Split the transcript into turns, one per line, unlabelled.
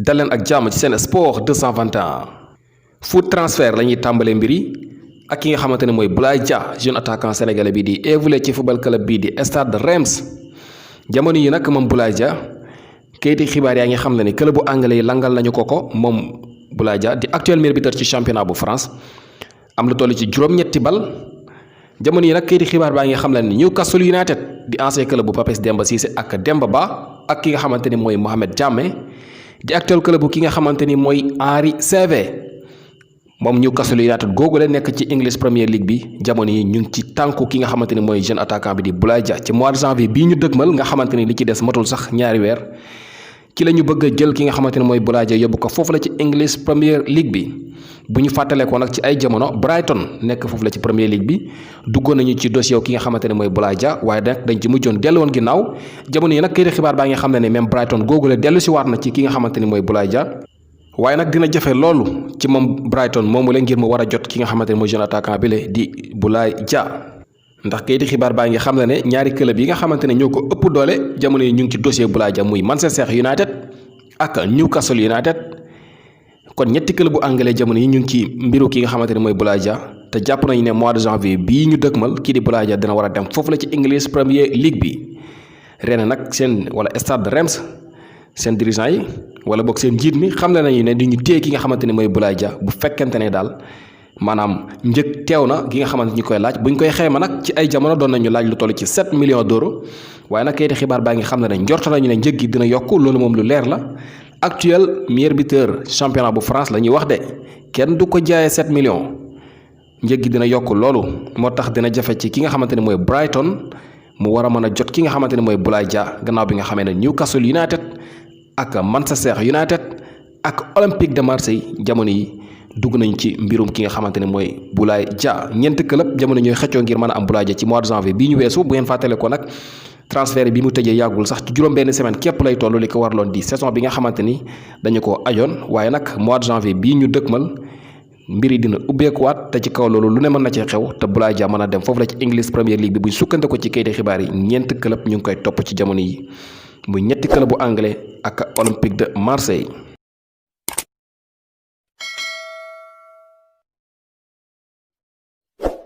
dalen ak jàmm ci Sen Sports 221 foot transfert lañuy tàmbalee mbir yi ak ki nga xamante ne mooy Boulaye jeune attaquant sénégalais bi di évoluer ci football club bii di Stade Reims jamono yi nag moom Boulaye kayiti xibaar yaa ngi xam ne ni club bu anglais yi langal nañu ko moom Boulaye di actuel meilleur buteur ci championnat bu France am lu toll ci juróom-ñetti bal jamono yi nag kayiti xibaar baa ngi xam ne ni Newcastle United di ancien club bu Papiss Demba Cissé ak Demba Ba ak ki nga xamante ni mooy Mohamed Diame di actuel club bu ki nga xamante ni mooy Henry CV moom Newcastle United googule nekk ci English Premier League bi jamono yi ñu ngi ci tànku ki nga xamante ni mooy jeune attaquant bi di Boulaye ci mois de janvier bii ñu dëgmal nga xamante ni li ci des matul sax ñaari weer ki la ñu bëgg a jël ki nga xamante ni mooy Boulaye yóbbu ko foofu la ci English Premier League bi bu ñu fàttalee ko nag ci ay jamono Brighton nekk foofu la ci Premier League bi duggoon nañu ci dossier ki nga xamante ne mooy Boulaye waaye nag dañ ci mujjoon dellu woon ginnaaw jamono yi nag kayiti xibaar baa nga xam ne même Brighton googule dellu si waat na ci ki nga xamante ni mooy Boulaye waaye nag dina jafe loolu ci moom Brighton moomu la ngir mu war a jot ki nga xamante ne mooy jeune attaquant bi le di Boulaye ndax kayiti xibaar baa ngi xam ne ñaari club yi nga xamante ne ñoo ko ëpp doole jamono yi ñu ngi ci dossier Boulaye muy Manchester United ak Newcastle United kon ñetti club bu anglais jamono yi ñu ngi ci mbiru ki nga xamante ne mooy Boulaye te jàpp nañu ne mois de janvier bii ñu dëkkmal kii di Boulaye dina war a dem foofu la ci English Premier League bi ren nag seen wala Stade Reims seen dirigeant yi wala boog seen njiit mi xam nañu ne di ñu téye ki nga xamante ne mooy Boulaye bu fekkente ne daal maanaam njëg teew na gi nga xamante ñu koy laaj buñ koy xayma nag ci ay jamono doon nañu laaj lu toll ci 7 millions d'euros waaye nag kayiti xibaar baa ngi xam ne njort nañu ne njëg gi dina yokk loolu moom lu leer la actuel meilleur buteur championnat bu France la ñuy wax de kenn du ko jaayee 7 millions njëg gi dina yokk loolu moo tax dina jafe ci ki nga xamante ne mooy Brighton mu war a mën a jot ki nga xamante ne mooy Boulaye gannaaw bi nga xamee ne Newcastle United ak Manchester United ak Olympique de Marseille jamono yi dugg nañ ci mbirum ki nga xamante ne mooy Boulaye ñeenti club jamono ñooy xëccoo ngir mën a am Boulaye ci mois de janvier bii ñu weesu bu ngeen fàttale ko nag transfert bi mu tëjee yàggul sax ci juróom benn semaine képp lay toll li ko warloon di saison bi nga xamante ni dañu ko ajoon waaye nag mois de janvier bii ñu dëkkmal mbir yi dina ubbeekuwaat te ci kaw loolu lu ne mën na cee xew te Boulaye mën a dem foofu la ci English Premier League bi buñ sukkante ko ci kayiti xibaar yi ñeenti club ñu ngi koy topp ci jamono yi muy ñetti club bu anglais ak Olympique de Marseille